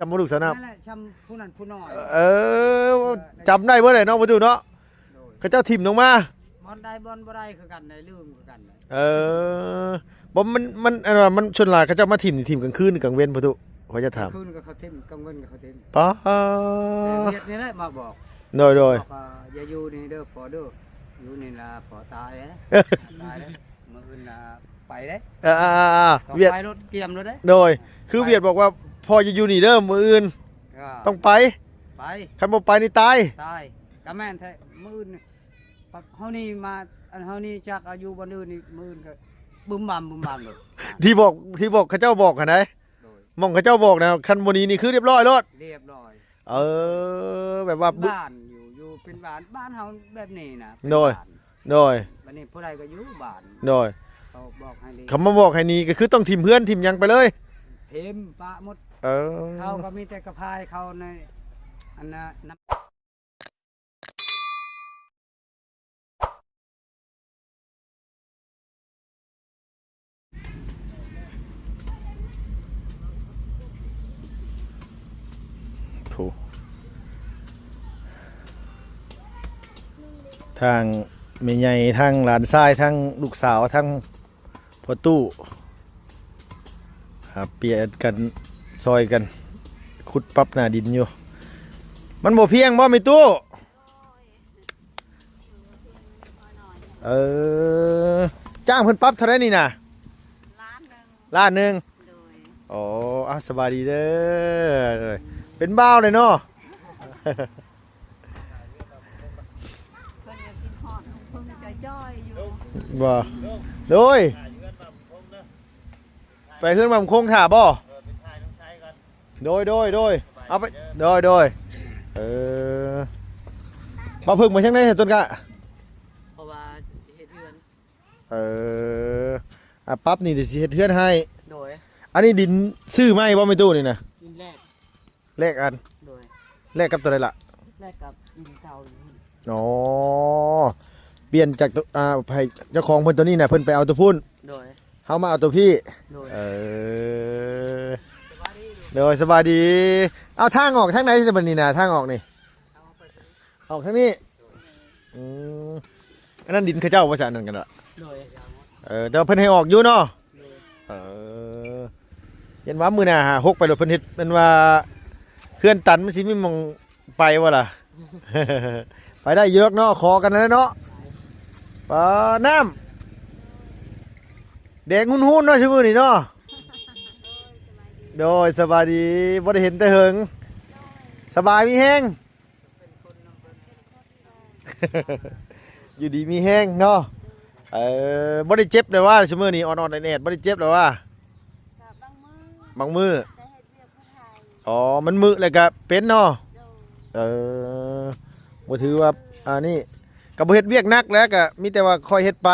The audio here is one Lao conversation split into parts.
ຈຳບໍ່ລູກສາວນ້ຳ ນັ້ນແຫຼະ ຈຳຜູ້ນັ້ນຜູ້ນ້ອຍ ເອີ ຈຳໄດ້ເບິດແຫຼະເນາະ ປະຕູເນາະ ໂດຍ ເຂົາເຈົ້າຖິ້ມລົງມາ ບ່ອນໃດບ່ອນບໍ່ໄດ້ຄືກັນ ໄດ້ລືມຄືກັນ ເອີ ບໍ່ ມັນ ມັນ ອັນວ່າ ມັນ ສ່ວນຫຼາຍເຂົາເຈົ້າມາຖິ້ມນີ້ ຖິ້ມກາງຄືນ ກາງເວັນ ປະຕູ ຂ້ອຍຈະຖາມ ກາງຄືນກໍເຂົາຖິ້ມ ກາງເວັນກໍເຂົາຖິ້ມ ປາ ແຕ່ວຽດນີ້ແຫຼະມາບອກ ໂດຍໆ ບອກວ່າຢ່າຢູ່ນີ້ເດີພໍ່ເດີ ຢູ່ນີ້ລະພໍ່ຕາຍ ຕາຍເດີ ມື້ອື່ນນະໄປເດ້ ເອີ ເອີ ເອີ ເອີ ຕ້ອງ ວຽດ ໄປລົດກຽມໂລດເດ້ ໂດຍ ຄື ໄປ ວຽດບອກວ່າ ພໍ່ຢ່າຢູ່ນີ້ເດີ ມື້ອື່ນ ເອີ ຕ້ອງໄປ ໄປ ຄັນບໍ່ໄປນີ້ຕາຍ ຕາຍ ກະແມ່ນແທ້ ມື້ອື່ນນີ້ ເຮົານີ້ມາ ອັນເຮົານີ້ຈັກອາຍຸບ່ອນອື່ນນີ້ ມື້ອື່ນກໍບຶມບຳບຶມບຳໂລດ ທີ່ບອກ ທີ່ບອກ ເຂົາເຈົ້າບອກຫັ້ນໃດ ໂດຍ ໝ່ອງເຂົາເຈົ້າບອກນະ ຄັນບໍ່ໜີນີ້ຄືຮຽບຮ້ອຍໂລດ ຮຽບຮ້ອຍ ເອີ ແບບວ່າ ເປັນບ້ານຢູ່ ຢູ່ເປັນບ້ານ ບ້ານເຮົາແບບນີ້ນະ ເປັນ ໂດຍ ບ້ານ ໂດຍ ບັດນີ້ຜູ້ໃດກໍຢູ່ບ້ານ ໂດຍ ເຂົາບອກໃຫ້ໜີ ເຂົາມາບອກໃຫ້ໜີ ກໍຄືຕ້ອງຖິ້ມເຮືອນຖິ້ມຫຍັງໄປເລີຍ ຖິ້ມປະໝົດ ເອີ ເຂົາກໍມີແຕ່ກະພາຍເຂົາໃນ ອັນນະ ໂອ້ ທາງແມ່ໃຫຍ່ ທາງຫຼານຊາຍ ທາງລູກສາວ ທາງພໍ່ຕູ້ ຫາປ່ຽນກັນ ຊ່ອຍກັນ ຂຸດປັບໜ້າດິນຢູ່ ມັນບໍ່ພຽງບໍ່ແມ່ຕູ້? ເອີ ຈ້າງເພິ່ນປັບເທົ່າໃດນີ້ນະ? ລ້ານໜຶ່ງ ລ້ານໜຶ່ງ ໂດຍ ອໍ ເອົາ ສະບາຍດີເດີ ເປັນບ່າວເລີຍເນາະ ເພິ່ນກໍຄິດຮອດເພິ່ນຈ່ອຍໆຢູ່ ບໍ່ ໂດຍ ໄປເຮືອນບາງຄົງຖ້າບໍ່? ເອີ ໄປຖ່າຍນ້ອງຊາຍກ່ອນ ໂດຍ ໂດຍ ໂດຍ ເອົາໄປ ໂດຍ ໂດຍ ເອີ ບ່າວເພິ່ງໄປທາງໃດຫັ້ນຕົ້ນກະ? ເພາະວ່າຊິເຮັດເຮືອນ ເອີ ອ່າ ປັບນີ້ຊິເຮັດເຮືອນໃຫ້ ໂດຍ ອັນນີ້ດິນຊື້ໃໝ່ບໍ່ແມ່ຕູ້ນີ້ນະ? ດິນແລກ ແລກອັນ ໂດຍ ແລກກັບຕົວໃດລະ? ແລກກັບດິນເກົ່າຢູ່ ອໍ ປ່ຽນຈາກຕົວ ອ່າ ໃຫ້ເຈົ້າຂອງເພິ່ນຕົວນີ້ນະ ເພິ່ນໄປເອົາຕົວພຸ້ນ ໂດຍ ເຮົາມາເອົາຕົວພີ້ ໂດຍ ເອີ ໂດຍ ສະບາຍດີ ເອົາ ທາງອອກທາງໃດຊະບັດນີ້ນະ ທາງອອກນີ້? ອອກທາງນີ້ ອືມ ອັນນັ້ນດິນເຂົາເຈົ້າບໍ່ຊະ ອັນນັ້ນກັນເນາະ ໂດຍ ເອີ ແຕ່ວ່າເພິ່ນໃຫ້ອອກຢູ່ເນາະ ໂດຍ ເອີ ຢ້ານວ່າມື້ໜ້າຫາຫົກໄປໂລດ ເພິ່ນເຮັດ ແມ່ນວ່າເຮືອນຕັນ ມັນຊິມີໝ່ອງໄປບໍ່ລະ? ໄປໄດ້ຢູ່ດອກເນາະ ຂໍກັນແຫຼະເນາະ ປາ ນ້ຳແດງຮຸນໆເນາະ ຊຸມື້ນີ້ເນາະ ໂດຍ ສະບາຍດີ ບໍ່ໄດ້ເຫັນແຕ່ເຫິງ ສະບາຍມີແຮງ ຢູ່ດີມີແຮງເນາະ ເອີ ບໍ່ໄດ້ເຈັບເດ້ວ່າ ຊຸມື້ນີ້ ອອດໆແອດໆ ບໍ່ໄດ້ເຈັບເດ້ວ່າ ກະບາງມື້ ບາງມື້ ແຕ່ເຮັດວຽກຜູ້ໄທ ອໍ ມັນມຶແລ້ວກະເປັນເນາະ ໂດຍ ເອີ ບໍ່ຖືວ່າ ອັນນີ້ ກະບໍ່ເຮັດວຽກໜັກແຫຼະ ກະມີແຕ່ວ່າຄ່ອຍເຮັດໄປ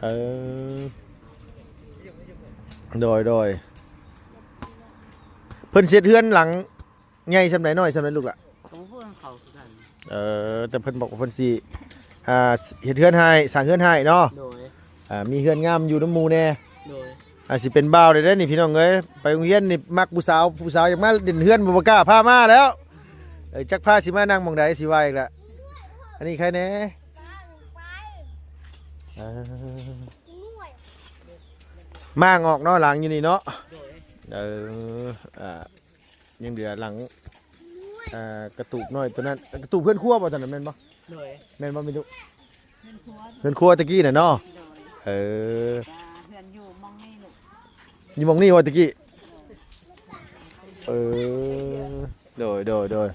ເອີ ໂດຍ ໂດຍ ເພິ່ນຊິເຮັດເຮືອນຫຼັງໃຫຍ່ສ່ຳໃດ ນ້ອຍສ່ຳໃດລູກລະ? ກໍບໍ່ຮູ້ນຳເຂົາຄືກັນ ເອີ ແຕ່ເພິ່ນບອກວ່າເພິ່ນຊິ ອ່າ ເຮັດເຮືອນໃຫ້ ສ້າງເຮືອນໃຫ້ເນາະ ໂດຍ ອ່າ ມີເຮືອນງາມຢູ່ນຳໝູ່ແດ່ ໂດຍ ອ່າ ຊິເປັນບ່າວໄດ້ເດ້ນີ້ພີ່ນ້ອງເອີຍ ໄປໂຮງຮຽນນີ້ມັກຜູ້ສາວ ຜູ້ສາວຢາກມາຫຼິ້ນເຮືອນ ບໍ່ ບໍ່ກ້າພາມາແລ້ວ ເອີ ຈັກພາຊິມານັ່ງໝ່ອງໃດ ຊິວ່າອີກລະ ອັນນີ້ໃຄແດ່ ເອີ ມ້າງອອກເນາະ ຫຼັງຢູ່ນີ້ເນາະ ໂດຍ ເອີ ອ່າ ຍັງເຫຼືອຫຼັງ ເອີ ກະຕູບນ້ອຍໂຕນັ້ນ ກະຕູບເຮືອນຄົວບໍ່ ໂຕນັ້ນແມ່ນບໍ່? ໂດຍ ແມ່ນບໍ່ແມ່ຕູ້? ເຮືອນຄົວ ເຮືອນຄົວຕະກີ້ນະເນາະ ໂດຍ ເອີ ອ່າ ເຮືອນຢູ່ໝ່ອງນີ້ລູກ ຢູ່ໝ່ອງນີ້ວ່າຕະກີ້ ເອີ ໂດຍ ໂດຍ ໂດຍ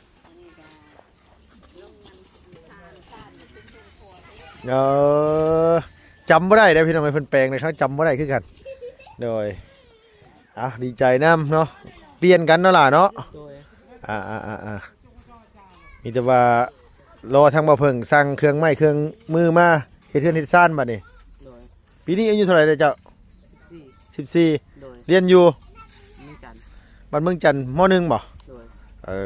ເອີ ຈຳບໍ່ໄດ້ເດ້ພີ່ນ້ອງເອີຍ ເພິ່ນແປງເດ້ ເຮົາຈຳບໍ່ໄດ້ຄືກັນ ໂດຍ ອ່ະ ດີໃຈນຳເນາະ ປ່ຽນກັນເນາະຫຼ້າເນາະ ໂດຍ ອ່າ ອ່າ ອ່າ ອ່າ ມີແຕ່ວ່າລໍທາງບ່າວເຜິ້ງສັ່ງເຄື່ອງໄມ້ເຄື່ອງມືມາເຮັດເຮືອນເຮັດຊານບັດນີ້ ໂດຍ ປີນີ້ອາຍຸເທົ່າໃດແລ້ວເຈົ້າ? ສິບສີ່ ສິບສີ່ ໂດຍ ຮຽນຢູ່ເມືອງຈັນ ບ້ານເມືອງຈັນ ມໍໜຶ່ງບໍ່? ໂດຍ ເອີ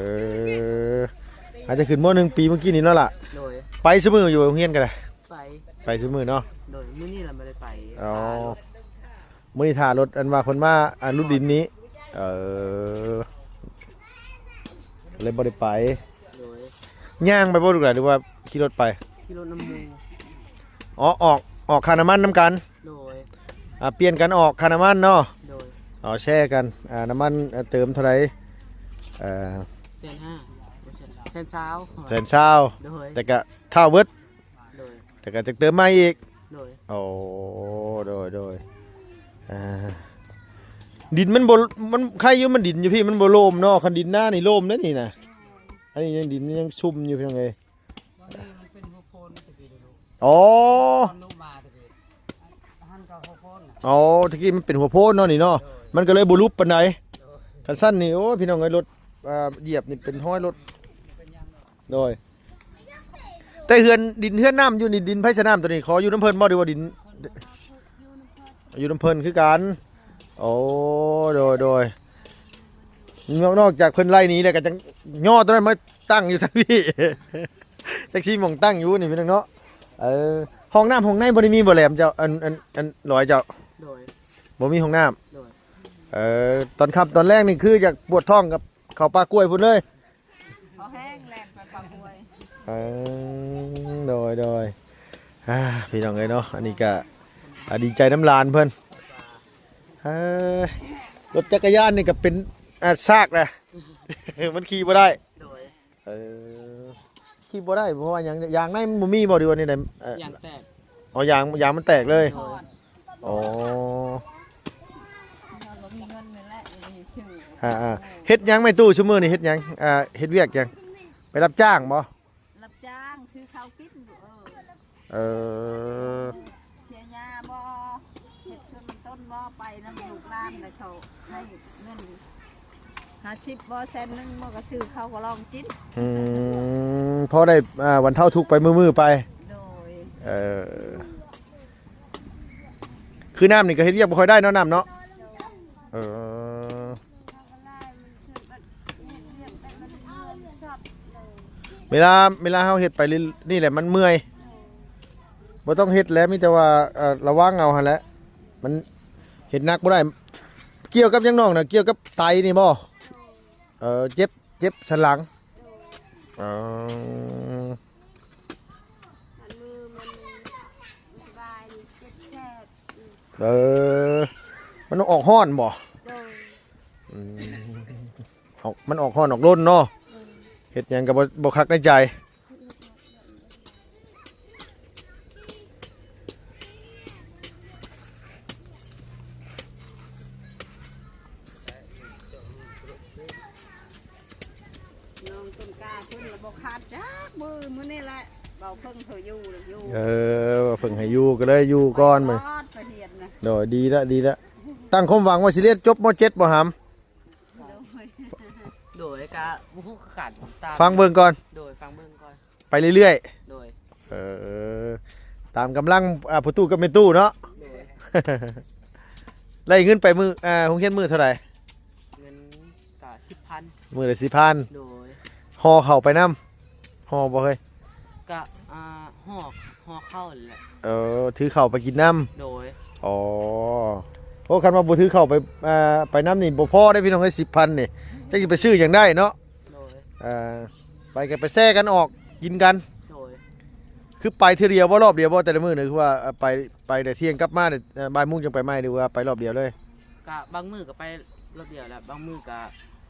ອາດຈະຂຶ້ນມໍໜຶ່ງປີເມື່ອກີ້ນີ້ເນາະລະ ໂດຍ ໄປຊຸມື້ຢູ່ໂຮງຮຽນກໍໄດ້ ໄປ ໄປຊຸມື້ເນາະ ໂດຍ ມື້ນີ້ລະບໍ່ໄດ້ໄປ ອໍ ມື້ນີ້ຖ້າລົດ ອັນວ່າເພິ່ນມາ ອັນຫຼຸດດິນນີ້ ເອີ ເລີຍບໍ່ໄດ້ໄປ. ໂດຍ. ຍ່າງໄປບໍ່ລູກຫຼານ ຫຼືວ່າຂີ່ລົດໄປ? ຂີ່ລົດນຳໝູ່. ອໍ ອອກ ອອກຄ່ານ້ຳມັນນຳກັນ. ໂດຍ. ອ່າ ປ່ຽນກັນອອກຄ່ານ້ຳມັນເນາະ. ໂດຍ. ເອົາແຊກັນ ອ່າ ນ້ຳມັນ ເອີ ເຕີມເທົ່າໃດ? ເອີ ແສນຫ້າ ແສນຊາວ. ແສນຊາວ. ໂດຍ. ແຕ່ກະທ້າວເບິດ. ໂດຍ. ແຕ່ກະຈັກເຕີມໃໝ່ອີກ. ໂດຍ. ໂອ້ ໂດຍ ໂດຍ. ອ່າ ດິນມັນບໍ່ ມັນໄຄຢູ່ ມັນດິນຢູ່ພີ້ມັນບໍ່ໂລມເນາະ. ຄັນດິນນານີ້ໂລມເດ້ນີ້ນະ. ອັນນີ້ຍັງດິນຍັງຊຸ່ມຢູ່ ພີ່ນ້ອງເອີຍ. ບໍ່ນີ້ມັນເປັນຫົວໂພນຕະກີ້ນີ້ລູກ. ອໍ ຫົວໂພນລູກມາຕະກີ້ ຫັ້ນກໍຫົວໂພນນະ. ອໍ ຕະກີ້ມັນເປັນຫົວໂພນເນາະນີ້ເນາະ. ໂດຍ. ມັນກໍເລີຍບໍ່ຫຼຸບປານໃດ. ໂດຍ. ຄັນຊັ້ນນີ້ ໂອ້ຍ ພີ່ນ້ອງເອີຍ ລົດ ອ່າ ຢຽບນີ້ເປັນຮອຍລົດ. ເປັນຫຍັງ? ໂດຍ. ແຕ່ເຮືອນ ດິນເຮືອນນ້ຳຢູ່ນີ້ ດິນໃຜສະນ້ຳໂຕນີ້? ຂໍຢູ່ນຳເພິ່ນບໍ່ ຫຼືວ່າດິນ ຢູ່ນຳເພິ່ນຄືກັນ? ໂອ້ ໂດຍ ໂດຍ. ນອກ ນອກຈາກເພິ່ນໄລ່ໜີແລ້ວ ກໍຈັ່ງຍໍໂຕນັ້ນມາຕັ້ງຢູ່ທາງພີ້. ຈັກຊິໝ່ອງຕັ້ງຢູ່ນີ້ ພີ່ນ້ອງເນາະ. ເອີ ຫ້ອງນ້ຳຫ້ອງໃນບໍ່ໄດ້ມີບໍ່ແຫຼມເຈົ້າ? ອັນ ອັນ ອັນ ລອຍເຈົ້າ. ໂດຍ. ບໍ່ມີຫ້ອງນ້ຳ. ໂດຍ. ເອີ ຕອນຄ່ຳຕອນແລງນີ້ ຄືຢາກປວດທ້ອງກັບເຂົ້າປ່າກ້ວຍພຸ້ນເລີຍ. ພໍແຮງແລ່ນໄປປາກຫ້ວຍ. ເອີ ໂດຍ ໂດຍ. ອ່າ ພີ່ນ້ອງເອີຍເນາະ ອັນນີ້ກະ ອ່າ ດີໃຈນຳຫຼານເພິ່ນ. ເອີ ລົດຈັກກະຍານນີ້ກະເປັນ ອ່າ ຊາກນະ ມັນຂີ່ບໍ່ໄດ້. ໂດຍ. ເອີ ຂີ່ບໍ່ໄດ້ເພາະວ່າຫຍັງ? ຢາງໃນມັນບໍ່ມີບໍ່ ຫຼືວ່າແນວໃດ? ເອີ ຢາງແຕກ. ອໍ ຢາງ ຢາງມັນແຕກເລີຍ. ໂດຍ. ອໍ ບໍ່ມີເງິນນີ້ແຫຼະ ບໍ່ມີຊື້. ອ່າໆ ເຮັດຫຍັງແມ່ຕູ້ຊຸມື້ນີ້? ເຮັດຫຍັງ? ອ່າ ເຮັດວຽກຫຍັງ? ໄປຮັບຈ້າງບໍ່? ຮັບຈ້າງຊື້ເຂົ້າກິນຢູ່. ເອີ ເອີ ເສຍຫຍ້າບໍ່? ເຮັດສວນມັນຕົ້ນບໍ່? ໄປນຳລູກຫຼານ ແລ້ວເຂົາໃຫ້ເງິນຫ້າສິບບໍ່ ແສນໜຶ່ງບໍ່ ກໍຊື້ເຂົ້າກໍລອງກິນ. ອືມ ພໍໄດ້ ອ່າ ບັນເທົາທຸກໄປມື້ໆໄປ. ໂດຍ. ເອີ ຄືນ້ຳນີ້ກໍເຮັດວຽກບໍ່ຄ່ອຍໄດ້ເນາະ ນ້ຳເນາະ. ເອີ ເວລາ ເວລາເຮົາເຮັດໄປນີ້ແຫຼະມັນເມື່ອຍ. ບໍ່ຕ້ອງເຮັດແຫຼະ ມີແຕ່ວ່າ ເອີ ລະວັງເອົາຫັ້ນແຫຼະ ມັນເຮັດໜັກບໍ່ໄດ້. ກ່ຽວກັບຫຍັງນ້ອງນະ? ກ່ຽວກັບໄຕນີ້ບໍ່? ເອີ ເຈັບ ເຈັບສັນຫຼັງ. ອໍ ມັນມືມັນບໍ່ສະບາຍ ເຈັບແສບ. ເອີ ມັນອອກຮ້ອນບໍ່? ໂດຍ. ອືມ ອອກ ມັນອອກຮ້ອນອອກລົນເນາະ. ໂດຍ. ເຮັດຫຍັງກໍບໍ່ ບໍ່ຄັກໃນໃຈ. ນ້ອງຕົ້ນກ້າເພິ່ນລະບໍ່ຂາດຈັກມື້ ມື້ນີ້ແຫຼະ ເວົ້າເພິ່ງເພິ່ນຢູ່ລະຢູ່. ເອີ ເພິ່ງໃຫ້ຢູ່ກໍເລີຍຢູ່ກ່ອນ. ໄປຮຽນນະ. ໂດຍ ດີລະ ດີລະ. ຕັ້ງຄວາມຫວັງວ່າຊິຮຽນຈົບ ມ.ເຈັດ ບໍ່ຫຳ? ໂດຍ ໂດຍ ກະບໍ່ຮູ້ຄືກັນ ຕາມ ຟັງເບິ່ງກ່ອນ. ໂດຍ ຟັງເບິ່ງກ່ອນ ໄປເລື້ອຍໆ. ໂດຍ. ເອີ ຕາມກຳລັງ ອ່າ ພໍ່ຕູ້ກັບແມ່ຕູ້ເນາະ. ໂດຍ. ໄດ້ເງິນໄປມື້ ອ່າ ໂຮງຮຽນມື້ເທົ່າໃດ? ເງິນກະສິບພັນ. ມື້ລະສິບພັນ. ໂດຍ. ຫໍ່ເຂົ້າໄປນຳ ຫໍ່ບໍ່ເຮີ້ຍ? ກະ ອ່າ ຫໍ່ ຫໍ່ເຂົ້າແຫຼະ. ເອີ ຖືເຂົ້າໄປກິນນຳ. ໂດຍ. ອໍ ໂອ້ ຄັນວ່າບໍ່ຖືເຂົ້າໄປ ອ່າ ໄປນຳນີ້ບໍ່ພໍເດ້ພີ່ນ້ອງເອີຍ ສິບພັນນີ້ ຈັກຊິໄປຊື້ຫຍັງໄດ້ເນາະ. ໂດຍ. ອ່າ ໄປກໍໄປແຊ່ກັນອອກກິນກັນ. ໂດຍ. ຄືໄປເທື່ອດຽວບໍ່ ຮອບດຽວບໍ່ ແຕ່ລະມື້ນີ້? ຄືວ່າ ອ່າ ໄປ ໄປແຕ່ທ່ຽງກັບມາ ເອີ ບ່າຍໂມງຈັ່ງໄປໃໝ່ ຫຼືວ່າໄປຮອບດຽວເລີຍ? ກະບາງມື້ກໍໄປຮອບດຽວແຫຼະ ບາງມື້ກະ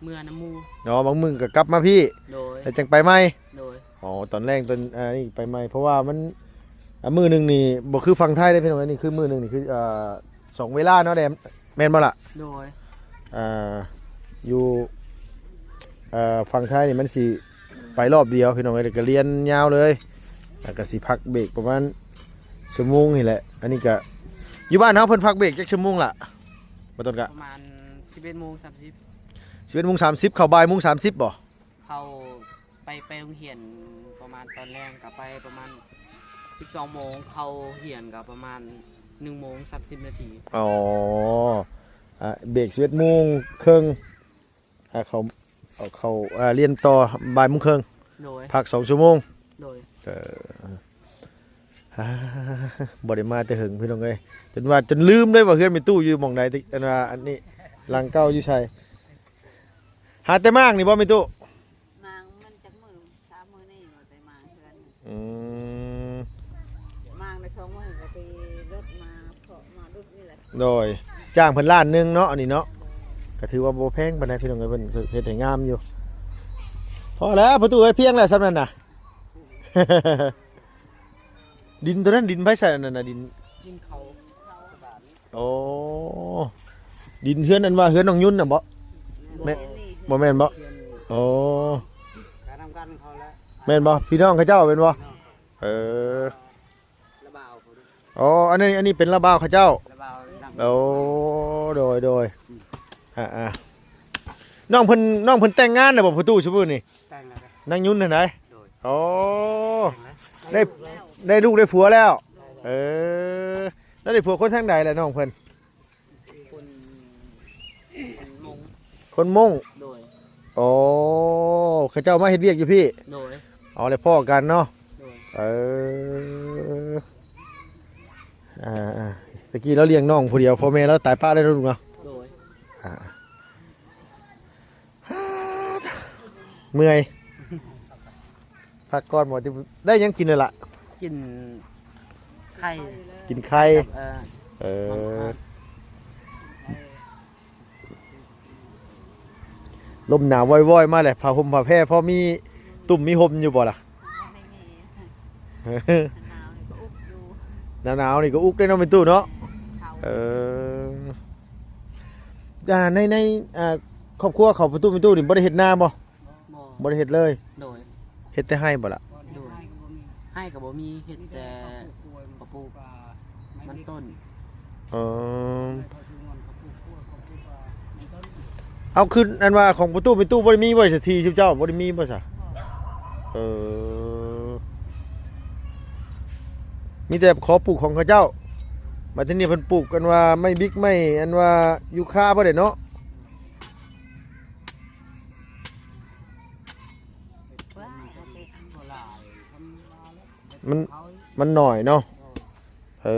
ເມືອນຳໝູ່. ອໍ ບາງມື້ກໍກັບມາພີ້. ໂດຍ. ແລ້ວຈັ່ງໄປໃໝ່. ໂດຍ. ອໍ ຕອນແລງຕອນ ອ່າ ນີ້ໄປໃໝ່ ເພາະວ່າມັນ ອ່າ ມື້ໜຶ່ງນີ້ບໍ່ຄືຝັ່ງໄທເດ້ພີ່ນ້ອງ ອັນນີ້ຄືມື້ໜຶ່ງນີ້ຄື ອ່າ ສອງເວລາເນາະ ແມ່ນບໍ່ລະ? ໂດຍ. ອ່າ ຢູ່ ເອີ ຝັ່ງໄທນີ້ມັນຊິໄປຮອບດຽວພີ່ນ້ອງເອີຍ ແລ້ວກໍລຽນຍາວເລີຍ ແລ້ວກໍຊິພັກເບຣກປະມານຊົ່ວໂມງນີ້ແຫຼະ. ອັນນີ້ກໍຢູ່ບ້ານເຮົາເພິ່ນພັກເບຣກຈັກຊົ່ວໂມງລະ ບໍ່ຕົ້ນກະ? ປະມານສິບເອັດໂມງສາມສິບ. ສິບເອັດໂມງສາມສິບ ເຂົ້າບ່າຍໂມງສາມສິບບໍ່? ເຂົ້າ ໄປ ໄປໂຮງຮຽນປະມານຕອນແລງກໍໄປປະມານສິບສອງໂມງ ເຂົ້າຮຽນກໍປະມານໜຶ່ງໂມງສາມສິບນາທີ. ອໍ ອ່າ ເບຣກສິບເອັດໂມງເຄິ່ງ ອ່າ ເຂົ້າ ເຂົ້າ ອ່າ ຮຽນຕໍ່ບ່າຍໂມງເຄິ່ງ. ໂດຍ. ພັກສອງຊົ່ວໂມງ. ໂດຍ. ເອີ ອ່າ ບໍ່ໄດ້ມາແຕ່ເຫິງພີ່ນ້ອງເອີຍ ຈົນວ່າ ຈົນລືມເລີຍວ່າເຮືອນແມ່ຕູ້ຢູ່ໝ່ອງໃດ ອັນວ່າ ອັນນີ້ ຫຼັງເກົ່າຢູ່ໃສ. ຫາແຕ່ມ້າງນີ້ບໍ່ແມ່ຕູ້? ມ້າງມັນຈັກມື້ ສາມມື້ນີ້ວ່າແຕ່ມ້າງເຮືອນ. ອືມ ມ້າງໄດ້ສອງມື້ກໍໄປລົດມາເພາະມາດຸດນີ້ແຫຼະ. ໂດຍ ຈ້າງເພິ່ນລ້ານໜຶ່ງເນາະ ອັນນີ້ເນາະ ກໍຖືວ່າບໍ່ແພງປານໃດພີ່ນ້ອງເອີຍ ເພິ່ນເຮັດໃຫ້ງາມຢູ່. ພໍແລ້ວປະຕູເອີຍ ພຽງແລ້ວສ່ຳນັ້ນນະ. ດິນຕົວນັ້ນດິນໃຜໃສ່ອັນນັ້ນນະ ດິນ ດິນເຂົາ. ໂອ້ ດິນເຮືອນ ອັນວ່າເຮືອນນ້ອງຍຸນນະບໍ່? ແມ່ນ ບໍ່ແມ່ນບໍ່? ໂອ້ ກະນຳກັນເຂົາແຫຼະ. ແມ່ນບໍ່? ພີ່ນ້ອງເຂົາເຈົ້າແມ່ນບໍ່? ເອີ ລະບ່າວ. ອໍ ອັນນີ້ ອັນນີ້ເປັນລະບ່າວເຂົາເຈົ້າ. ລະບ່າວນຳ. ໂອ້ ໂດຍ ໂດຍ ອືມ ອ່າໆ ນ້ອງເພິ່ນ ນ້ອງເພິ່ນແຕ່ງງານແລ້ວບໍ່ປະຕູຊຸມື້ນີ້? ແຕ່ງແລ້ວເດ້. ນາງຍຸນຫັ້ນໃດ? ໂດຍ. ອໍ ແຕ່ງແລ້ວ ໄດ້ ໄດ້ລູກໄດ້ຜົວແລ້ວ. ເອີ ແລ້ວໄດ້ຜົວຄົນທາງໃດລະນ້ອງເພິ່ນ? ຄົນ ຄົນມົ້ງ. ຄົນມົ້ງ. ໂດຍ. ໂອ້ ເຂົາເຈົ້າມາເຮັດວຽກຢູ່ພີ້. ໂດຍ. ເອົາແລ້ວພໍ້ກັນເນາະ. ໂດຍ. ເອີ ອ່າໆ ຕະກີ້ລາວລ້ຽງນ້ອງຜູ້ດຽວ ພໍ່ແມ່ລາວຕາຍປະແລ້ວເນາະລູກເນາະ. ໂດຍ. ອ່າ ເມື່ອຍ ພັກກ່ອນບໍ່? ໄດ້ຫຍັງກິນແລ້ວລະ? ກິນໄຂ່ ກິນໄຂ່. ເອີ ເອີ ລົມໜາວວອຍໆມາແຫຼະ ຜ້າຫົ່ມຜ້າແພພໍມີຕຸ່ມມີຫົ່ມຢູ່ບໍ່ລະ? ບໍ່ໄດ້ມີ ໜາວໆນີ້ກໍອຸກຢູ່ ໜາວໆນີ້ກໍອຸກເດ້ເນາະແມ່ຕູ້ເນາະ. ເອີ ອ່າ ໃນ ໃນ ອ່າ ຄອບຄົວເຂົາປະຕູແມ່ຕູ້ນີ້ບໍ່ໄດ້ເຮັດນາບໍ່? ບໍ່ ບໍ່ໄດ້ເຮັດເລີຍ. ໂດຍ. ເຮັດແຕ່ໄຮ່ບໍ່ລະ? ໂດຍ. ໄຮ່ກໍບໍ່ມີ ເຮັດແຕ່ເຂົາປູກມັນຕົ້ນ. ເອີ ເອົາ ຄືອັນວ່າຂອງປະຕູແມ່ຕູ້ບໍ່ໄດ້ມີບໍ່? ທີ່ຊຸມເຈົ້າບໍ່ໄດ້ມີບໍ່ຊະ? ເອີ ມີແຕ່ຂໍປູກຂອງເຂົາເຈົ້າ. ບັດທີນີ້ເພິ່ນປູກອັນວ່າໄມ້ບິກ ໄມ້ອັນວ່າຢູຄາບໍ່ໄດ້ເນາະ. ມັນ ມັນໜ້ອຍເນາະ. ເອີ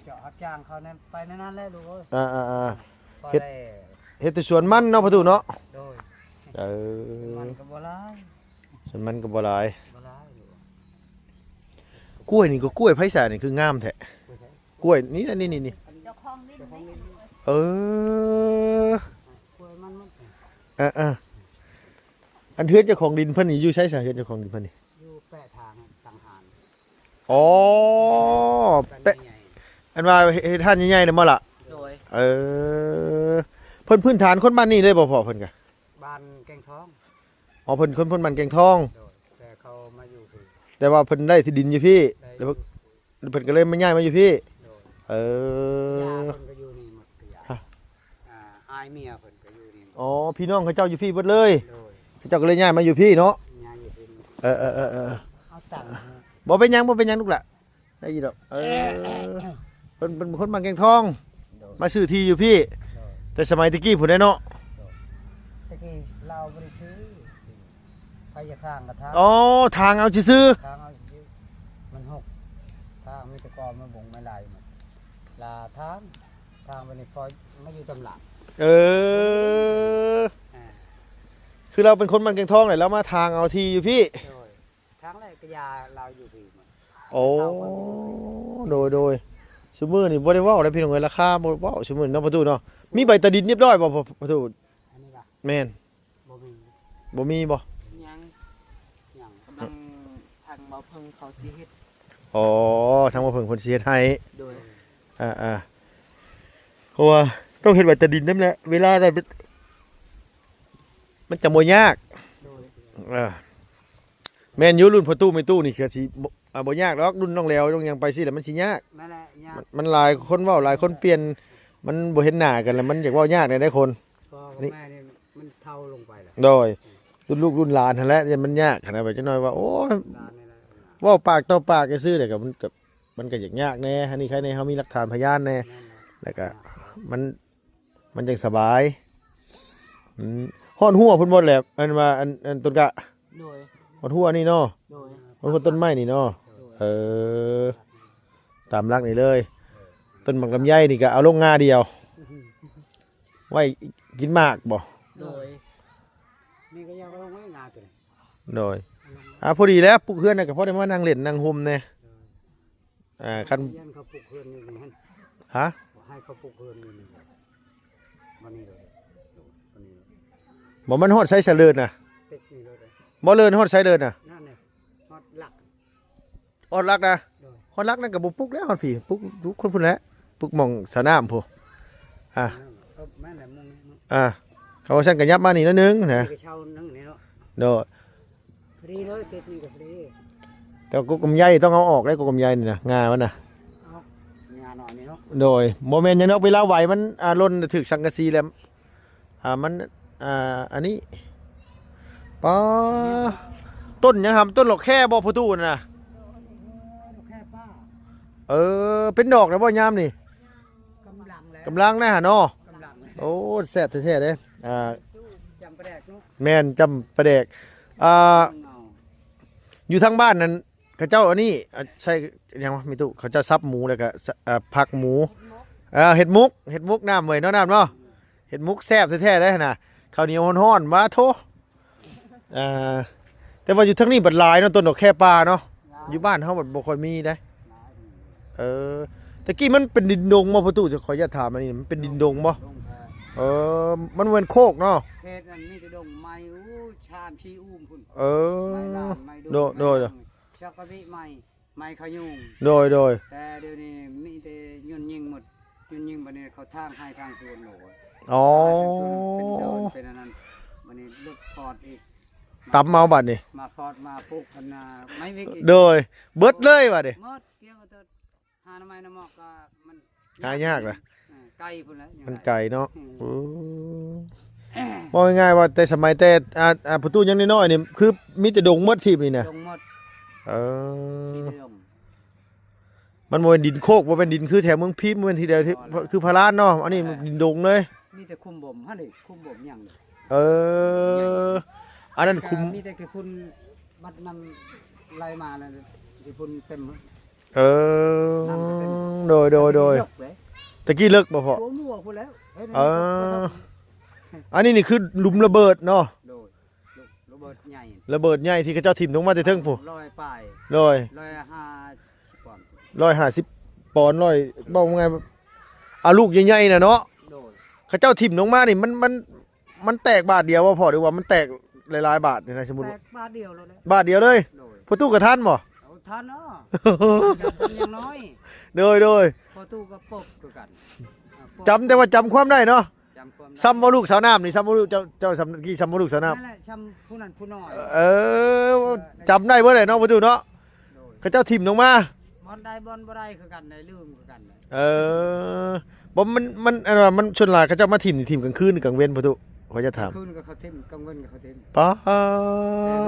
ເຈົ້າຮັບຈ້າງເຂົານັ້ນ ໄປນັ້ນແຫຼະລູກເອີຍ. ອ່າໆໆ ພໍໄດ້ ເຮັດ ເຮັດແຕ່ສວນມັນເນາະ ປະຕູເນາະ. ໂດຍ. ເອີ ມັນກໍບໍ່ຫຼາຍ ສວນມັນກໍບໍ່ຫຼາຍ ບໍ່ຫຼາຍ. ກ້ວຍນີ້ກໍກ້ວຍໃຜຊະນີ້ ຄືງາມແທ້? ກ້ວຍນີ້ນະ ນີ້ໆໆ. ເຈົ້າຂອງດິນນີ້. ເອີ ກ້ວຍມັນໝົດ. ເອີໆ ອັນເຮືອນເຈົ້າຂອງດິນເພິ່ນນີ້ຢູ່ໃສຊະ? ເຮືອນເຈົ້າຂອງດິນເພິ່ນນີ້ ຢູ່ແປະທາງຕັງຫານ. ອໍ ແປະ ອັນວ່າເຮັດຮ້ານໃຫຍ່ໆນັ້ນບໍ່ລະ? ໂດຍ. ເອີ ເພິ່ນພື້ນຖານຄົນບ້ານນີ້ເລີຍບໍ່ພໍ່ເພິ່ນກະ? ບ້ານແກ່ງທອງ. ອໍ ເພິ່ນຄົນ ຄົນບ້ານແກ່ງທອງ. ໂດຍ. ແຕ່ເຂົາມາຢູ່ພີ້ ແຕ່ວ່າເພິ່ນໄດ້ທີ່ດິນຢູ່ພີ້ ໄດ້ ແລ້ວເພິ່ນ ເພິ່ນກໍເລີຍມາ ຍ້າຍມາຢູ່ພີ້. ໂດຍ. ເອີ ຍ່າເພິ່ນກໍຢູ່ນີ້ໝົດ ຍາຍ ຮະ ອ່າ ອ້າຍເມຍເພິ່ນກໍຢູ່ນີ້. ອໍ ພີ່ນ້ອງເຂົາເຈົ້າຢູ່ພີ້ເບິດເລີຍ. ໂດຍ. ເຂົາເຈົ້າກໍເລີຍຍ້າຍມາຢູ່ພີ້ເນາະ. ຍ້າຍຢູ່ພີ້. ເອີໆໆໆ ເອົາຕັງ ບໍ່ເປັນຫຍັງ ບໍ່ເປັນຫຍັງລູກຫຼ້າ ໄດ້ຢູ່ດອກ. ເອີ ເພິ່ນເປັນຄົນບ້ານແກ່ງທອງ. ໂດຍ. ມາຊື້ທີ່ຢູ່ພີ້. ໂດຍ. ແຕ່ສະໄໝແຕ່ກີ້ພຸ້ນເດ້ເນາະ. ໂດຍ. ແຕ່ກີ້ລາວບໍ່ໄດ້ຊື້ ໃຜຢາກຖາງກໍຖາງ. ອໍ ຖາງເອົາຊື່ໆ. ຖາງເອົາຊື່ໆ ມັນຫົກ ຖາງມີແຕ່ກອໄມ້ບົງໄມ້ລາຍໝົດ ລາຖາງ ຖາງໄປນີ້ ພໍມາຢູ່ຕຳຫຼາດ. ເອີ ອ່າ ຄືລາວເປັນຄົນບ້ານແກ່ງທອງແຫຼະ ລາວມາຖາງເອົາທີ່ຢູ່ພີ້. ໂດຍ. ທາງໃດກໍຢ່າລາວຢູ່ພີ້ໝົດ. ໂອ້ ເຂົາກໍຢູ່ພີ້. ໂດຍໆ ຊຸມື້ນີ້ບໍ່ໄດ້ເວົ້າແລ້ວພີ່ນ້ອງເອີຍ ລາຄາບໍ່ເວົ້າຊຸມື້ນີ້ເນາະ ປະຕູເນາະ. ມີໃບຕາດິນຮຽບຮ້ອຍບໍ່ ປະຕູ? ອັນນີ້ຫວາ? ແມ່ນ. ບໍ່ມີ. ບໍ່ມີບໍ່? ຍັງ ຍັງ ກຳລັງທາງເບົາເພິ່ງເຂົາຊິເຮັດ. ອໍ ທາງເບົາເພິ່ງເພິ່ນຊິເຮັດໃຫ້. ໂດຍ. ອ່າໆ ເພາະວ່າຕ້ອງເຮັດໃບຕາດິນນຳແຫຼະ ເວລານັ້ນມັນ ມັນຈະບໍ່ຍາກ. ໂດຍ. ອ່າ ແມ່ນຢູ່ ລຸ້ນພໍ່ຕູ້ແມ່ຕູ້ນີ້ກໍຊິບໍ່ ອ່າ ບໍ່ຍາກດອກ ລຸ້ນນ້ອງແຫຼວນ້ອງຫຍັງໄປຊີ້ແຫຼະ ມັນຊິຍາກ. ນັ້ນແຫຼະ ຍາກ. ມັນ ມັນຫຼາຍຄົນເວົ້າ ຫຼາຍຄົນປ່ຽນ ມັນບໍ່ເຫັນໜ້າກັນແລ້ວ ມັນຢາກເວົ້າຍາກແດ່ໃດຄົນ. ພໍ່ກັບແມ່ນີ້ມັນເຖົ້າລົງໄປແລ້ວ. ໂດຍ. ລຸ້ນລູກລຸ້ນຫຼານຫັ້ນແຫຼະ ມັນຍາກຫັ້ນນະ ວ່າຈັກໜ້ອຍວ່າ ໂອ້ຍ ເວົ້າປາກຕໍ່ປາກຊື່ໆ ແລ້ວກໍມັນກໍ ມັນກໍຢາກຍາກແດ່ ອັນນີ້ໃຄແນ່ເຮົາມີຫຼັກຖານພະຍານແດ່. ແມ່ນແຫຼະ. ແລ້ວກໍມັນ ມັນຈັ່ງສະບາຍ. ອືມ ຮອດຮົ້ວພຸ້ນໝົດແຫຼະ ອັນວ່າ ອັນ ອັນຕົ້ນກະ. ໂດຍ. ຮອດຮົ້ວນີ້ເນາະ. ໂດຍ. ຮອດຮົ້ວຕົ້ນໄມ້ນີ້ເນາະ. ໂດຍ. ເອີ ຕາມຫຼັກນີ້ເລີຍ. ເອີ ຕົ້ນໝາກລຳໄຍນີ້ກໍເອົາລົງງ່າດຽວ ໄວ້ກິນໝາກບໍ່? ໂດຍ. ນີ້ກໍຢາກລົງໄວ້ງາຕົວນີ້ ໂດຍ ອ່າ ພໍດີແລ້ວ ປຸກເຮືອນນະ ກໍພໍໄດ້ມານັ່ງຫຼິ້ນນັ່ງຮົ່ມແດ່ ອ່າ ຄັນ ຢ້ານເຂົາປຸກເຮືອນຢູ່ນີ້ຫັ້ນ ຮະ ໃຫ້ເຂົາປຸກເຮືອນຢູ່ນີ້ ບັດນີ້ເລີຍ ບັດນີ້ເລີຍ ບໍ່ ມັນຮອດໃສສະເລີນນະ ຕິດນີ້ເລີຍ ບໍ່ເລີນຮອດໃສເລີນນະ ນັ້ນແຫຼະ ຮອດຫຼັກ ຮອດຫຼັກນະ ໂດຍ ຮອດຫຼັກນັ້ນກໍບໍ່ປຸກແລ້ວ ຮອດພີ້ ປຸກ ປຸກຄົນພຸ້ນແຫຼະ ປຸກໝ່ອງສະໜາມພຸ້ນ ອ່າ ແມ່ນແຫຼະ ມຸງນີ້ເນາະ ອ່າ ເຂົາວ່າຊັ້ນກໍຫຍັບມານີ້ໜ້ອຍໜຶ່ງນະ ນີ້ກໍເຊົາໜຶ່ງນີ້ເນາະ ໂດຍ ພໍດີເລີຍ ຕິດນີ້ກໍພໍດີ ແຕ່ກົກກຳໄຍຕ້ອງເອົາອອກເດ້ ກົກກຳໄຍນີ້ນະ ງາມັນນະ ເອົາງາໜ້ອຍນີ້ເນາະ ໂດຍ ບໍ່ແມ່ນຫຍັງດອກ ເວລາໄຫວມັນ ອ່າ ຫຼົ່ນຖືກສັງກະສີແລ້ວ ອ່າ ມັນ ອ່າ ອັນນີ້ ປາ ຕົ້ນຫຍັງຫຳ ຕົ້ນຫຼອກແຄບໍ່ ພໍ່ຕູ້ ນັ້ນນະ ແຄປ້າ ເອີ ເປັນດອກແລ້ວບໍ່ຍາມນີ້ ກຳລັງແລ້ວ ກຳລັງນະຫາເນາະ ກຳລັງແລ້ວ ໂອ້ ແຊບແທ້ໆເດ້ ອ່າ ຈ້ຳປາແດກເນາະ ແມ່ນ ຈ້ຳປາແດກ ອ່າ ຢູ່ທາງບ້ານນັ້ນ ເຂົາເຈົ້າອັນນີ້ ອ່າ ໃສ່ຫຍັງວະ ມີຕູ້ ເຂົາເຈົ້າສັບໝູ ແລ້ວກໍ ສ- ເອີ ຜັກໝູ ເອີ ເຮັດໝົກ ເຮັດໝົກ ນ້ຳເວີຍເນາະ ນ້ຳເນາະ ເຮັດໝົກແຊບແທ້ໆເດ້ຫັ້ນນະ ເຂົ້າໜຽວຮ້ອນໆ ວາໂທ້ ເອີ ແຕ່ວ່າຢູ່ທາງນີ້ບັດຫຼາຍເນາະ ຕົ້ນດອກແຄປ່າເນາະ ຢູ່ບ້ານເຮົາບັດບໍ່ຄ່ອຍມີເດ້ ເອີ ແຕ່ກີ້ມັນເປັນດິນດົງບໍ່ ພໍ່ຕູ້ ຂໍອະນຸຍາດຖາມອັນນີ້ ມັນເປັນດິນດົງບໍ່ ເອີ ມັນບໍ່ແມ່ນໂຄກເນາະ ເຂດນັ້ນມີແຕ່ດົງໄມ້ ໂອ້ ຊາມຊີອູມພຸ້ນ ເອີ ໄມ້ລ້ານ ໄມ້ດົງ ໂດຍ ໂດຍ ໄມ້ ຊັກກະວິໄມ້ ໄມ້ຂະຍຸງ ໂດຍ ໂດຍ ແຕ່ດຽວນີ້ມີແຕ່ຍົນຍິງໝົດ ຍົນຍິງບັດນີ້ເຂົາທາງໄຮ່ທາງສວນໂລດ ອໍ ເປັນດອນເປັນອັນນັ້ນ ບັດນີ້ລົດຟອດອີກ ຕຳເອົາບັດນີ້ ມາຟອດມາປູກອັນນາ ໄມ້ວິກອີກ ໂດຍ ເບິດເລີຍບັດນີ້ ໝົດ ກຽງກໍ ຫາໜໍ່ໄມ້ໜໍ່ໝອກກໍມັນຫາຍາກນະ ເອີ ໄກພຸ້ນແຫຼະ ມັນໄກເນາະ ອືມ ເອີ ເວົ້າງ່າຍໆວ່າແຕ່ສະໄໝແຕ່ ອ່າ ອ່າ ພໍ່ຕູ້ຍັງນ້ອຍໆນີ້ ຄືມີແຕ່ດົງໝົດທີບນີ້ນະ ດົງໝົດ ເອີ ມີແຕ່ດົງ ມັນບໍ່ແມ່ນດິນໂຄກ ບໍ່ແມ່ນດິນຄືແຖວເມືອງພີນ ບໍ່ແມ່ນທີ່ໃດ ບໍ່ແຫຼະ ຄືພາລານເນາະ ອັນນີ້ ບໍ່ແຫຼະ ດິນດົງເລີຍ ມີແຕ່ຂຸມບົ່ມຫັ້ນເດ ຂຸມບົ່ມຫຍັງ ເອີ ອັນນັ້ນຂຸມ ມີແຕ່ຂີ້ຝຸ່ນ ບັດນ້ຳໄຫຼມາແລ້ວຊິພຸ້ນເຕັມ ເອີ ນ້ຳກໍເຕັມ ໂດຍ ໂດຍ ໂດຍ ແຕ່ກີ້ເລິກເດ້ ແຕ່ກີ້ເລິກບໍ່ພໍ່ ຖ້ວມຫົວພຸ້ນແລ້ວ ເອີ ອັນນີ້ນີ້ຄືຫຼຸມລະເບີດເນາະ ໂດຍ ລະເບີດໃຫຍ່ ລະເບີດໃຫຍ່ທີ່ເຂົາເຈົ້າຖິ້ມລົງມາແຕ່ເທິງພຸ້ນ ຮ້ອຍປາຍ ໂດຍ ຮ້ອຍຫ້າສິບປອນ ຮ້ອຍຫ້າສິບປອນ ຮ້ອຍ ເວົ້າງ່າຍ ເອົາລູກໃຫຍ່ໆນະເນາະ ໂດຍ ເຂົາເຈົ້າຖິ້ມລົງມານີ້ ມັນ ມັນ ມັນແຕກບາດດຽວບໍ່ພໍ່ ຫຼືວ່າມັນແຕກຫຼາຍໆບາດນີ້ນະ ສົມມຸດ ແຕກບາດດຽວໂລດແຫຼະ ບາດດຽວເລີຍ ໂດຍ ພໍ່ຕູ້ກໍທັນບໍ່ ເອົາທັນເນາະ ຍັງນ້ອຍ ໂດຍ ໂດຍ ພໍ່ຕູ້ກໍປົບຄືກັນ ອ່າ ປົບ ຈຳ ແຕ່ວ່າຈຳຄວາມໄດ້ເນາະ ຈຳຄວາມໄດ້ ສ່ຳບໍ່ລູກສາວນ້ຳນີ້ ສ່ຳບໍ່ລູກເຈົ້າ ເຈົ້າສ່ຳ ກີ້ສ່ຳບໍ່ລູກສາວນ້ຳ ນັ້ນແຫຼະ ສ່ຳຜູ້ນັ້ນຜູ້ນ້ອຍ ເອີ ເອີ ຈຳໄດ້ເບິດແຫຼະເນາະ ພໍ່ຕູ້ເນາະ ໂດຍ ເຂົາເຈົ້າຖິ້ມລົງມາ ບ່ອນໃດບ່ອນບໍ່ໄດ້ຄືກັນ ໄດ້ລືມຄືກັນ ເອີ ບໍ່ ມັນ ມັນ ອັນວ່າມັນ ສ່ວນຫຼາຍເຂົາເຈົ້າມາຖິ້ມນີ້ ຖິ້ມກາງຄືນ ກາງເວັນ ພໍ່ຕູ້ ຂ້ອຍຈະຖາມ ກາງຄືນກໍເຂົາຖິ້ມ ກາງເວັນກໍເຂົາຖິ້ມ ປາ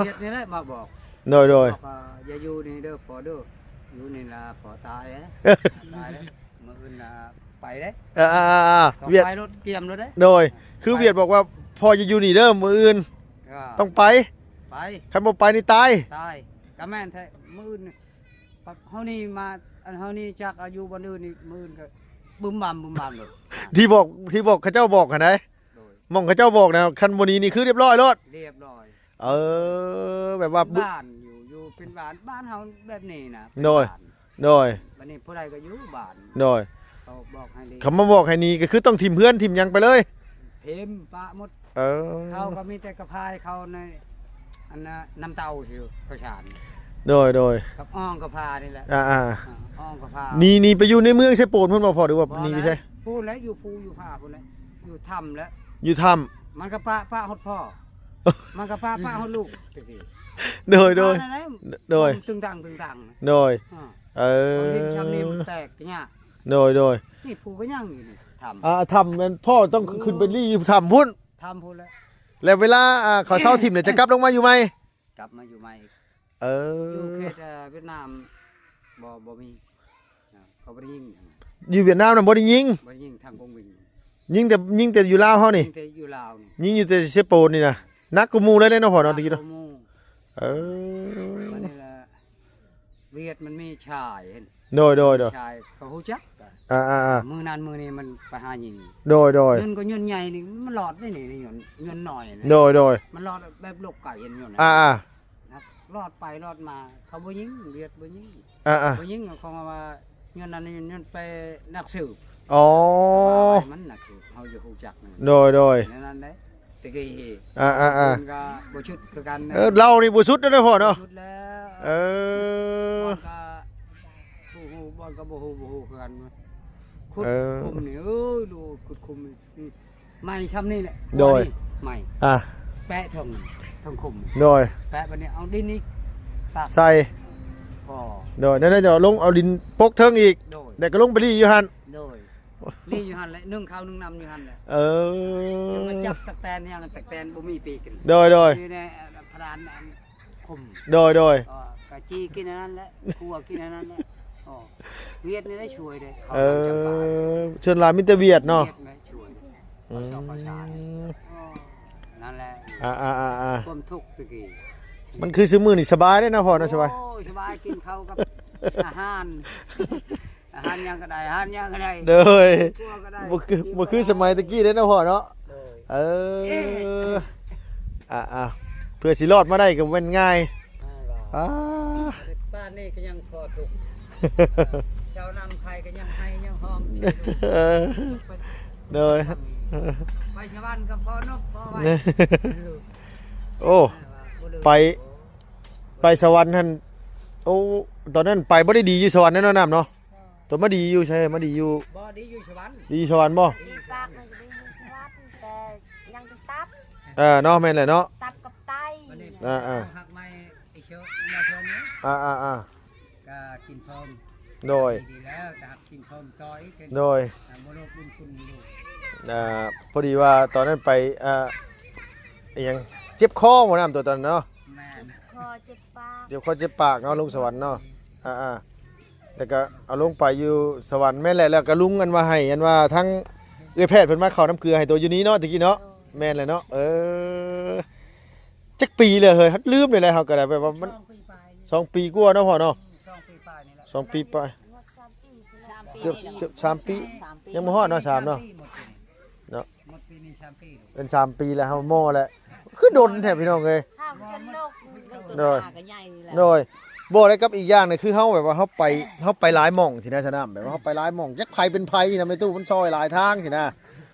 ແຕ່ວຽດນີ້ແຫຼະມາບອກ ໂດຍ ໂດຍ ບອກວ່າ ຢ່າຢູ່ນີ້ເດີພໍ່ເດີ ຢູ່ນີ້ລະພໍ່ຕາຍ ຕາຍເດ້ ມື້ອື່ນນະໄປເດ້ ເອີ ອ່າ ອ່າ ອ່າ ອ່າ ຕ້ອງ ວຽດ ໄປລົດກຽມໂລດເດ້ ໂດຍ ຄື ໄປ ວຽດບອກວ່າ ພໍ່ຢ່າຢູ່ນີ້ເດີ ມື້ອື່ນ ເອີ ຕ້ອງໄປ ໄປ ຄັນບໍ່ໄປນີ້ຕາຍ ຕາຍ ກໍແມ່ນແທ້ ມື້ອື່ນນີ້ ເຮົານີ້ມາ ອັນເຮົານີ້ຈັກອາຍຸບໍ່ອື່ນນີ້ ມື້ອື່ນກໍບຶມບຳບຶມບຳໂລດ ທີ່ບອກ ທີ່ບອກ ເຂົາເຈົ້າບອກຫັ້ນໃດ ໂດຍ ໝ່ອງເຂົາເຈົ້າບອກນະ ຄັນບໍ່ໜີນີ້ຄືຮຽບຮ້ອຍໂລດ ຮຽບຮ້ອຍ ເອີ ແບບວ່າ ເປັນບ້ານຢູ່ ຢູ່ເປັນບ້ານ ບ້ານເຮົາແບບນີ້ນະ ເປັນ ໂດຍ ບ້ານ ໂດຍ ບັດນີ້ຜູ້ໃດກໍຢູ່ບ້ານ ໂດຍ ເຂົາບອກໃຫ້ໜີ ເຂົາມາບອກໃຫ້ໜີ ກໍຄືຕ້ອງຖິ້ມເຮືອນຖິ້ມຫຍັງໄປເລີຍ ຖິ້ມປະໝົດ ເອີ ເຂົາກໍມີແຕ່ກະພາຍເຂົາໃນ ອັນນະ ນ້ຳເຕົ້າຢູ່ເຂົາສານ ໂດຍ ໂດຍ ກັບອ່ອງກະພານີ້ແຫຼະ ອ່າ ອ່າ ອ່າ ອ່ອງກະພາ ໜີ ໜີໄປຢູ່ໃນເມືອງເຊໂປນພຸ້ນບໍ່ພໍ່ ຫຼືວ່າ ບໍ່ ໜີໄປໃສ ແລ້ວ ພຸ້ນແຫຼະ ຢູ່ພູຢູ່ຜາພຸ້ນແຫຼະ ຢູ່ຖ້ຳແຫຼະ ຢູ່ຖ້ຳ ມັນກໍປະ ປະຮອດພໍ່ ມັນກໍປະ ປະຮອດລູກ ໂດຍ ໂດຍ ໂດຍ ຕຶງຕັງ ຕຶງຕັງ ໂດຍ ອ່າ ເອີ ເຂົາເຫັນຊ່ຳນີ້ມັນແຕກຍາກ ໂດຍ ໂດຍ ນີ້ພູກໍຍັງຢູ່ນີ້ຖ້ຳ ອ່າ ຖ້ຳແມ່ນ ພໍ່ຕ້ອງຂຶ້ນໄປລີ້ຢູ່ຖ້ຳພຸ້ນ ຖ້ຳພຸ້ນແຫຼະ ແລ້ວເວລາ ອ່າ ເຂົາເຊົາຖິ້ມແລ້ວ ຈະກັບລົງມາຢູ່ໃໝ່ ກັບມາຢູ່ໃໝ່ ເອີ ຢູ່ເຂດ ເອີ ຫວຽດນາມ ບໍ່ ບໍ່ມີ ອ່າ ເຂົາບໍ່ໄດ້ຍິງ ຢູ່ຫວຽດນາມນະບໍ່ໄດ້ຍິງ ບໍ່ໄດ້ຍິງທາງກົງວິງ ຍິງແຕ່ ຍິງແຕ່ຢູ່ລາວເຮົານີ້ ຍິງແຕ່ຢູ່ລາວນີ້ ຍິງຢູ່ແຕ່ເຊໂປນນີ້ນະ ໜັກກວ່າໝູ່ເລີຍເນາະພໍ່ເນາະ ຕະກີ້ເນາະ ໜັກກວ່າໝູ່ ເອີ ບັດນີ້ລະ ຫວຽດມັນມີຊາຍ ໂດຍ ໂດຍ ໂດຍ ຊາຍເຂົາຮູ້ຈັກ ອ່າໆໆ ມື້ນັ້ນມື້ນີ້ມັນໄປຫາຍິງ ໂດຍໆ ຍົນກໍຍົນໃຫຍ່ນີ້ ມັນລອດໄດ້ນີ້ ຍົນ ຍົນນ້ອຍນີ້ ໂດຍໆ ມັນລອດແບບໂລກໄກເຫັນຢູ່ນະ ອ່າໆ ລອດໄປລອດມາ ເຂົາບໍ່ຍິງ ຫວຽດບໍ່ຍິງ ອ່າໆ ບໍ່ຍິງ ເຂົາວ່າ ຍ້ອນນັ້ນ ຍ້ອນໄປນັກສືບ ອໍ ວ່າໄປມັນນັກສືບ ເຮົາຢູ່ຮູ້ຈັກນັ້ນ ໂດຍໆ ແນວນັ້ນເດ້ ແຕ່ກີ້ ອ່າໆໆ ເພິ່ນກໍບໍ່ຊຸດຄືກັນນະ ເອີ ເຫຼົ່ານີ້ບໍ່ຊຸດເດ້ພໍ່ເນາະ ບໍ່ຊຸດແລ້ວ ເອີ ບ່ອນກໍບໍ່ຮູ້ ບ່ອນກໍບໍ່ຮູ້ ບໍ່ຮູ້ຄືກັນ ຂຸດ ເອີ ຂຸມນີ້ ເອີຍ ດູ ຂຸດຂຸມນີ້ ໄມ້ຊ່ຳນີ້ແຫຼະ ໂດຍ ນີ້ໄມ້ ອ່າ ແປະເທິງ ເທິງຂຸມ ໂດຍ ແປະບັດນີ້ເອົາດິນນີ້ຕັກໃສ່ ພໍ ໂດຍ ແລ້ວເຈົ້າລົງເອົາດິນປົກເທິງອີກ ໂດຍ ແລ້ວກໍລົງໄປລີ້ຢູ່ຫັ້ນ ໂດຍ ລີ້ຢູ່ຫັ້ນແຫຼະ ໜຶ້ງເຂົ້າໜຶ້ງນ້ຳຢູ່ຫັ້ນແຫຼະ ເອີ ມາຈັບຕັກແຕນຫຍັງ ຕັກແຕນບໍ່ມີປີກ ໂດຍໆ ຢູ່ໃນພະດານ ຂຸມ ໂດຍໆ ເອີ ກະຈີ່ກິນອັນນັ້ນແຫຼະ ຄົວກິນອັນນັ້ນແຫຼະ ເອີ ຫວຽດນີ້ໄດ້ຊ່ວຍເດ້ ເອີ ສ່ວນຫຼາຍມີແຕ່ຫວຽດເນາະ ຫວຽດແມ່ນຊ່ວຍ ອືມ ເອີ ນັ້ນແຫຼະ ອ່າໆໆໆ ຄວາມທຸກແຕ່ກີ້ ມັນຄືຊຸມື້ນີ້ສະບາຍເດ້ເນາະພໍ່ເນາະ ສະບາຍ ໂອ້ຍ ສະບາຍ ກິນເຂົ້າກັບອາຫານ ອາຫານຫຍັງກໍໄດ້ ອາຫານຫຍັງກໍໄດ້ ໂດຍ ຄົວກໍໄດ້ ບໍ່ຄື ກິນ ບໍ່ຄືສະໄໝແຕ່ກີ້ເດ້ເນາະພໍ່ເນາະ ໂດຍ ເອີ ອ່າໆ ເພື່ອຊິລອດມາໄດ້ກໍບໍ່ແມ່ນງ່າຍ ອ່າ ອ່າ ບ້ານນີ້ກໍຍັງພໍທຸກ ເອີ ຊາວນາໄຄກໍຍັງໄຫ້ຍັງຮ້ອງ ເອີ ໂດຍ ໄປສະຫວັນກໍພໍນົບພໍໄຫວ້ ໂອ້ ໄປ ໄປສະຫວັນຫັ້ນ ໂອ້ ຕອນນັ້ນໄປບໍ່ໄດ້ດີຢູ່ສະຫວັນເນາະ ນ້ຳເນາະ ຕົວມາດີຢູ່ໃສ ມາດີຢູ່ ບໍ່ ດີຢູ່ສະຫວັນ ດີຢູ່ສະຫວັນບໍ່ ດີປາກມັນກໍດີຢູ່ສະຫວັນ ແຕ່ຍັງຕິດຕັບ ເອີ ເນາະ ແມ່ນແຫຼະເນາະ ຕັບກັບໄຕ ອ່າໆ ຮັກໃໝ່ໄອ້ເຊວ ມາເທື່ອນີ້ ອ່າໆໆ ກະກິນເພີ່ມ ໂດຍ ດີແລ້ວ ກະຮັກກິນເພີ່ມຕໍ່ອີກ ໂດຍ ອ່າ ບໍ່ລົບບຸນຄຸນຢູ່ ອ່າ ພໍດີວ່າຕອນນັ້ນໄປ ອ່າ ອີຫຍັງ ເຈັບຄໍບໍ່ ນ້ຳ ຕົວຕອນນັ້ນເນາະ ແມ່ນ ຄໍເຈັບປາກ ເຈັບຄໍເຈັບປາກເນາະ ລົງສະຫວັນເນາະ ອ່າໆ ແລ້ວກໍເອົາລົງໄປຢູ່ສະຫວັນ ແມ່ນແຫຼະ ແລ້ວກໍລຸງອັນວ່າໃຫ້ ອັນວ່າທາງເອື້ອຍແພດເພິ່ນມາເຂົ້ານ້ຳເກືອໃຫ້ໂຕຢູ່ນີ້ເນາະ ແຕ່ກີ້ເນາະ ໂດຍ ແມ່ນແຫຼະເນາະ ເອີ ຈັກປີແລ້ວເຮີ້ຍ ລືມໄດ້ແລ້ວ ເຮົາກໍໄດ້ ແບບວ່າມັນ ສອງປີປາຍ ສອງປີກວ່າເນາະພໍ່ເນາະ ອືມ ສອງປີປາຍນີ້ແຫຼະ ສອງປີປາຍ ຮອດສາມປີພຸ້ນແຫຼະ ເກືອບ ເກືອບສາມປີ ສາມປີ ຍັງບໍ່ຮອດເນາະ ສາມເນາະ ເນາະ ໝົດປີນີ້ສາມປີ ເປັນສາມປີແລ້ວ ເຮົາມໍແລ້ວ ຄືດົນແທ້ພີ່ນ້ອງເອີຍ ເຮົາຈົນໂລກ ໂດຍ ຕົວໜ້າກໍໃຫຍ່ແລ້ວ ໂດຍ ບໍ່ໄດ້ ກັບອີກຢ່າງໜຶ່ງ ຄືເຮົາແບບວ່າເຮົາໄປ ເຮົາໄປຫຼາຍໝ່ອງຊີ້ນະ ສະນາມ ແບບວ່າເຮົາໄປຫຼາຍໝ່ອງ ຈັກໃຜເປັນໃຜນະ ແມ່ຕູ້ ມັນຊ່ອຍຫຼາຍທາງຊີ້ນະ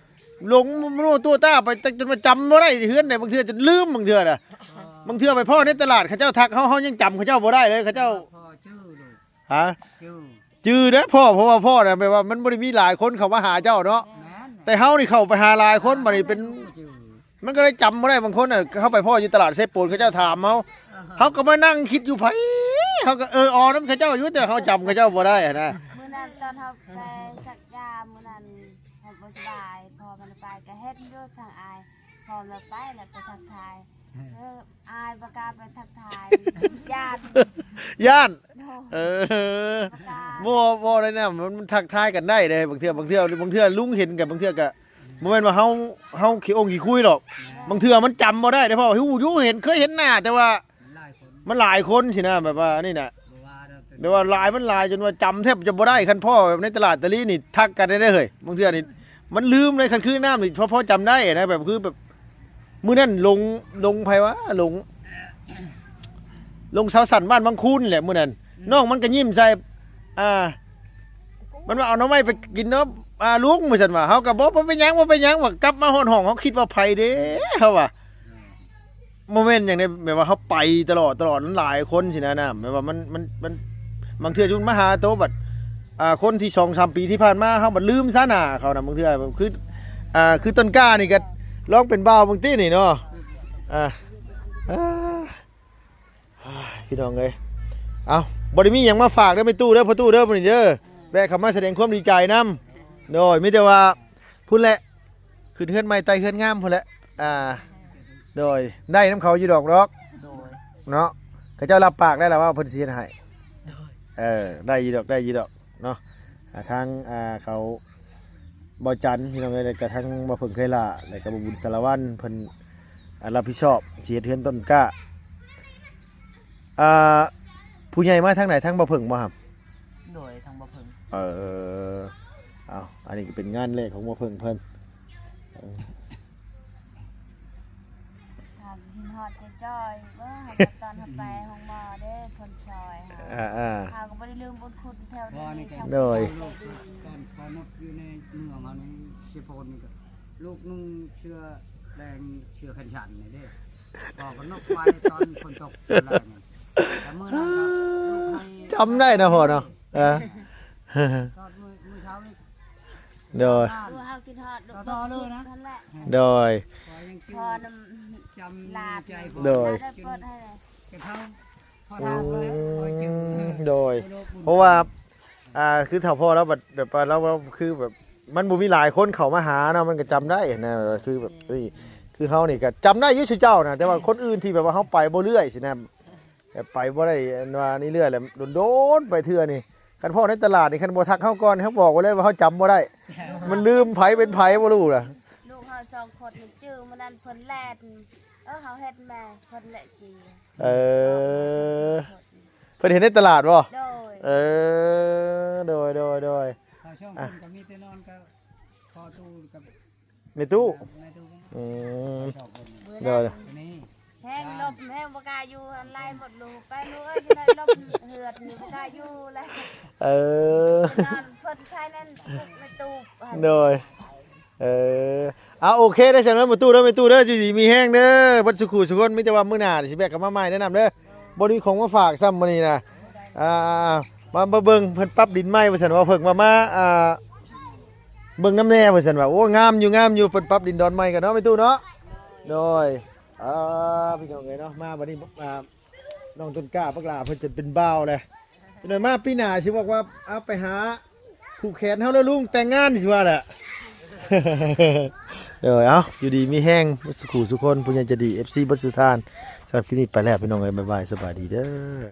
ຫຼົງມົ້ວຕົວຕ້າໄປ ຈັກຈົນວ່າຈຳບໍ່ໄດ້ເຮືອນໃດ ບາງເທື່ອຈົນລືມ ບາງເທື່ອນະ ເອີ ບາງເທື່ອໄປພໍ້ໃນຕະຫຼາດ ເຂົາເຈົ້າທັກເຮົາ ເຮົາຍັງຈຳເຂົາເຈົ້າບໍ່ໄດ້ເລີຍ ເຂົາເຈົ້າ ພໍ່ຈື່ໂລດ ຮະ? ຈື່ ຈື່ເດ້ພໍ່ ເພາະວ່າພໍ່ນະ ແບບວ່າມັນບໍ່ໄດ້ມີຫຼາຍຄົນເຂົ້າມາຫາເຈົ້າເນາະ ແມ່ນ ແຕ່ເຮົານີ້ເຂົ້າໄປຫາຫຼາຍຄົນ ບາດນີ້ເປັນ ມັນກໍເລີຍຈຳບໍ່ໄດ້ ບາງຄົນນະ ເຮົາໄປພໍ້ຢູ່ຕະຫຼາດເຊໂປນ ເຂົາເຈົ້າຖາມເຮົາ ເຮົາກໍມານັ່ງຄິດຢູ່ ໃຜ ເຮົາກໍເອີອໍນຳເຂົາເຈົ້າຢູ່ ແຕ່ເຮົາຈຳເຂົາເຈົ້າບໍ່ໄດ້ຫັ້ນນະ ມື້ນັ້ນຕອນເຮົາໄປສັກຢາ ມື້ນັ້ນເຮົາບໍ່ສະບາຍ ພໍ່ມັນໄປ ກໍເຫັນຢູ່ທາງອ້າຍ ພໍມາໄປແລ້ວໄປທັກທາຍ ເອີ ອາຍບໍ່ກ້າໄປທັກທາຍ ຢ້ານ ຢ້ານ ໂດຍ ເອີ ບໍ່ ບໍ່ໄດ້ນະ ມັນ ມັນທັກທາຍກັນໄດ້ເດ້ ບາງເທື່ອ ບາງເທື່ອ ບາງເທື່ອລຸງເຫັນກັນ ບາງເທື່ອກະບໍ່ແມ່ນວ່າເຮົາ ເຮົາຂີ້ອົງຂີ້ຄຸຍດອກ ບາງເທື່ອມັນຈຳບໍ່ໄດ້ເດ້ ເພາະວ່າຮູ້ຢູ່ ເຫັນ ເຄີຍເຫັນໜ້າ ແຕ່ວ່າ ມັນຫຼາຍຄົນຊີ້ນະ ແບບວ່ານີ້ນະ ແບບວ່າຫຼາຍ ມັນຫຼາຍຈົນວ່າຈຳແທບຈະບໍ່ໄດ້ ຄັນພໍ້ແບບໃນຕະຫຼາດຕະລີນີ້ ທັກກັນໄດ້ເດີເຮີ້ຍ ບາງເທື່ອນີ້ມັນລືມເລີຍ ຄັນຄືນ້ຳນີ້ ພໍ ພໍຈຳໄດ້ນະ ແບບຄືແບບ ມື້ນັ້ນລົງ ລົງໃຜວະ ລົງ ລົງຊາວສັນບ້ານວັງຄູນແຫຼະມື້ນັ້ນ ອືມ ນ້ອງມັນກໍຍິ້ມໃສ່ ອ່າ ມັນວ່າ ເອົາໜໍ່ໄມ້ໄປກິນເນາະ ອ່າ ລຸງ ວ່າຊັ້ນວ່າ ເຮົາກໍບໍ່ ບໍ່ເປັນຫຍັງ ບໍ່ເປັນຫຍັງ ວ່າກັບມາຮອດຫ້ອງ ເຮົາຄິດວ່າໃຜເດ້ ເຮົາວ່າ ອືມ ບໍ່ແມ່ນຫຍັງເດ້ ແບບວ່າເຮົາໄປຕະຫຼອດ ຕະຫຼອດ ມັນຫຼາຍຄົນຊີ້ນະ ນະ ແບບວ່າມັນ ມັນ ມັນ ບາງເທື່ອຈຸມາຫາໂຕບັດ ອ່າ ຄົນທີ່ສອງສາມປີທີ່ຜ່ານມາ ເຮົາບັດລືມຊະໜ້າເຂົານະ ບາງເທື່ອຄື ອ່າ ຄືຕົ້ນກ້ານີ້ກໍລອງເປັນບ່າວເບິ່ງຕິນີ້ເນາະ ອ່າ ອ່າ ພີ່ນ້ອງເອີຍ ເອົ້າ ບໍ່ໄດ້ມີຫຍັງມາຝາກເດີແມ່ຕູ້ເດີ ພໍ່ຕູ້ເດີ ມື້ນີ້ເດີ ແວະເຂົ້າມາສະແດງຄວາມດີໃຈນຳ ໂດຍ ມີແຕ່ວ່າພຸ້ນແຫຼະ ຂຶ້ນເຮືອນໃໝ່ໄຕ່ເຮືອນງາມພຸ້ນແຫຼະ ອ່າ ໂດຍ ໄດ້ນຳເຂົາຢູ່ດອກ ດອກ ໂດຍ ເນາະ ເຂົາເຈົ້າຮັບປາກໄດ້ລະວ່າເພິ່ນຊິເຮັດໃຫ້ ໂດຍ ເອີ ໄດ້ຢູ່ດອກ ໄດ້ຢູ່ດອກເນາະ ອ່າ ທາງ ອ່າ ເຂົາ ບ່າວຈັນ ພີ່ນ້ອງເອີຍ ແລ້ວກະທັງບ່າວເຜິ້ງໄຄລາ ແລ້ວກະບ່າວບຸນສາລະວັນ ເພິ່ນ ອ່າ ຮັບຜິດຊອບຊິເຮັດເຮືອນຕົ້ນກ້າ ອ່າ ຜູ້ໃຫຍ່ມາທາງໃດ ທາງບ່າວເຜິ້ງບໍ່ຫຳ? ໂດຍ ທາງບ່າວເຜິ້ງ ເອີ ເອີ ເອົາ ອັນນີ້ກໍເປັນງານແລກຂອງໝໍເຜິ້ງເພິ່ນ. ເອີ ຖ້າຄິດຮອດຈອຍໆ ບໍ່ ຕອນເຮົາໄປໂຮງໝໍເດ້ ເພິ່ນຊ່ອຍເຮົາ ອ່າໆ ເຮົາກໍບໍ່ໄດ້ລືມບຸນຄຸນແຖວນີ້. ໂດຍ ຕອນພໍ່ນົກຢູ່ໃນເມືອງເຮົານີ້ ເຊໂປນນີ້ກໍ ລູກນຸ່ງເສື້ອແດງ ເສື້ອແຂນສັ້ນນີ້ເດ້ ພໍ່ກໍນົກໄປຕອນຝົນຕົກຕອນແລງ. ແຕ່ມື້ນັ້ນກໍລູກໃຫ້ ຈຳໄດ້ນະພໍ່ເນາະ. ເອີ ຕອນມື້ ມື້ເຊົ້ານີ້ ໂດຍ ເຮົາຄິດຮອດລູກ ຕໍ່ໆເລີຍນະ ນັ້ນແຫຼະ. ໂດຍ ພໍ່ນຳ ຈຳໃຈ ໂດຍ ໄດ້ເປີດໃຫ້ແຕ່ເຮົາ ພໍທາງ ໂດຍ ເພາະວ່າ ອ່າ ຄືຖ້າພໍ່ລາວແບບ ແບບວ່າລາວ ລາວຄືແບບ ມັນບໍ່ມີຫຼາຍຄົນເຂົ້າມາຫາເນາະ ມັນກໍຈຳໄດ້ນະ. ຄືແບບ ເອີຍ ຄືເຮົານີ້ກໍຈຳໄດ້ຢູ່ ຊຸເຈົ້ານະ ແຕ່ວ່າຄົນອື່ນທີ່ແບບວ່າເຮົາໄປບໍ່ເລື້ອຍຊີ້ນະ ແບບໄປບໍ່ໄດ້ອັນວ່ານີ້ເລື້ອຍແຫຼະ ດົນໆໄປເທື່ອນີ້. ຄັນພໍ້ໃນຕະຫຼາດນີ້ ຄັນບໍ່ທັກເຮົາກ່ອນ ເຮົາບອກໄວ້ເລີຍວ່າເຮົາຈຳບໍ່ໄດ້ ມັນລືມ ໃຜເປັນໃຜບໍ່ຮູ້ລະ. ລູກເຮົາສອງຄົນນີ້ຈື່ ມື້ນັ້ນເພິ່ນແລ່ນ ເອີ ເຮົາເຮັດແມ່ ເພິ່ນແລະຈີ. ເອີ ເພິ່ນເຫັນໃນຕະຫຼາດບໍ່? ໂດຍ ເອີ ໂດຍໆໆ ເຂົາສອງຄົນກໍມີແຕ່ນອນກັບພໍ່ຕູ້ກັບແມ່ຕູ້. ແມ່ຕູ້ ອືມ ມື້ນັ້ນ ໂດຍ ນີ້ແຮງລົມ ແຮງບໍ່ກ້າຢູ່ ອັນໄລ່ໝົດລູກໄປ ລູກເອີຍ ຊິໄດ້ລົມເຮືອນນີ້ບໍ່ກ້າຢູ່ແລ້ວ. ເອີ ນອນເພິ່ນໃສ່ນັ້ນ ແມ່ຕູ້. ໂດຍ ເອີ ເອົາ ໂອເຄເດີ ຊັ້ນແມ່ຕູ້ເດີ ແມ່ຕູ້ເດີ ຢູ່ດີມີແຮງເດີ ເບິດສູ່ຄູ່ສູ່ຄົນ. ມີແຕ່ວ່າມື້ໜ້າຊິແວະກັບມາໃໝ່ເດີ ນ້ຳເດີ ບໍ່ໄດ້ມີຂອງມາຝາກຊ້ຳມື້ນີ້ນະ. ອ່າ ມາ ມາເບິ່ງເພິ່ນປັບດິນໃໝ່ວ່າຊັ້ນ ວ່າເພິ່ນວ່າມາ ອ່າ ເບິ່ງນຳແດ່ວ່າຊັ້ນວ່າ. ໂອ້ ງາມຢູ່ ງາມຢູ່ ເພິ່ນປັບດິນດອນໃໝ່ກັນເນາະ ແມ່ຕູ້ເນາະ. ໂດຍ ອ່າ ພີ່ນ້ອງເອີຍເນາະ ມາບັດນີ້ ອ່າ ນ້ອງຕົ້ນກ້າບັກຫຼ້າເພິ່ນຈົນເປັນບ່າວແລ້ວ. ຈັກໜ່ອຍມາປີໜ້າຊິບອກວ່າ ເອົາໄປຫາຜູກແຂນເຮົາເດີລຸງ ແຕ່ງງານຊິວ່າແຫຼະ. ໂດຍ ເອົາ ຢູ່ດີມີແຮງເບິດສູ່ຄູ່ສູ່ຄົນ ຜູ້ໃຫຍ່ໃຈດີ ເອັຟຊີ ເບິດສູ່ທ່ານ. ສຳລັບຄລິບນີ້ໄປແລ້ວ ພີ່ນ້ອງເອີຍ ບາຍບາຍ ສະບາຍດີເດີ.